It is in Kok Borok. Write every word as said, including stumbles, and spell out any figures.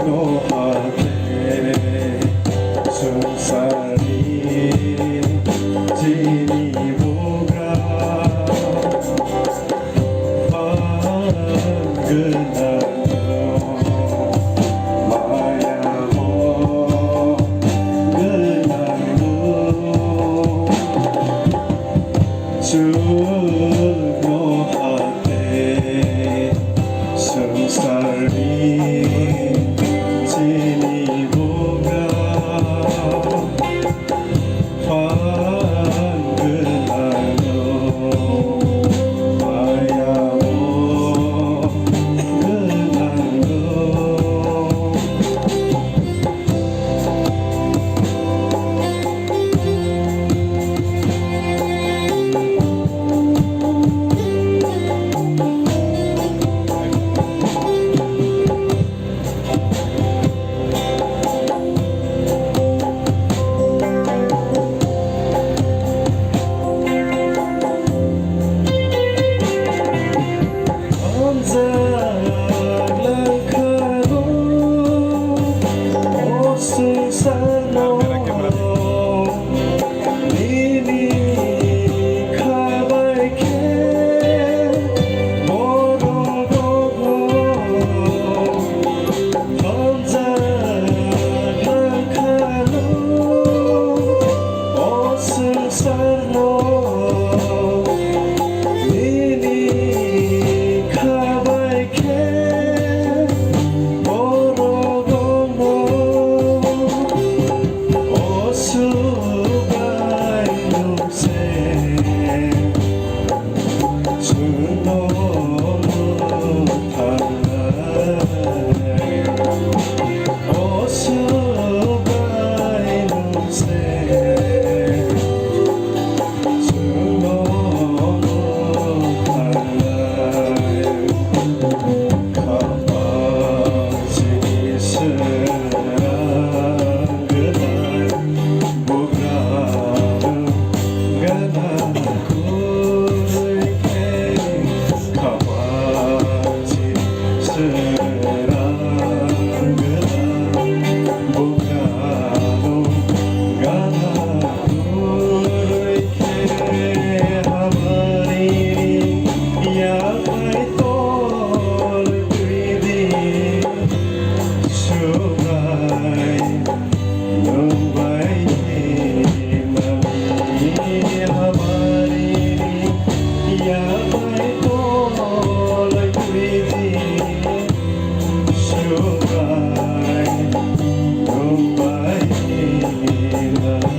Nohate swngcharni chini bugra phan gwnangno, mayao gwnangno. Chwngno hate swngcharni chini bugra phan gwnangno, mayao gwnangno. Hamjak langkha rok o swngcharno, nini kha bai khe borok rokno hamjak langkha rok o swngcharno. Nini kha bai khe borok rokno o swk bai nwng se chwngno mwthangnai. O swk bai nwng se chwngno mwthangnai. Khapang chini swnam gwnang bugra gana kwrwi khe. Khapang chini swnam gwnang bugra gana kwrwi khe. Hamari yapai tol kwrwi di. Subrai nwng bai hinani hamari yapai tolai kwrwi di. Subrai nwng bai hinani.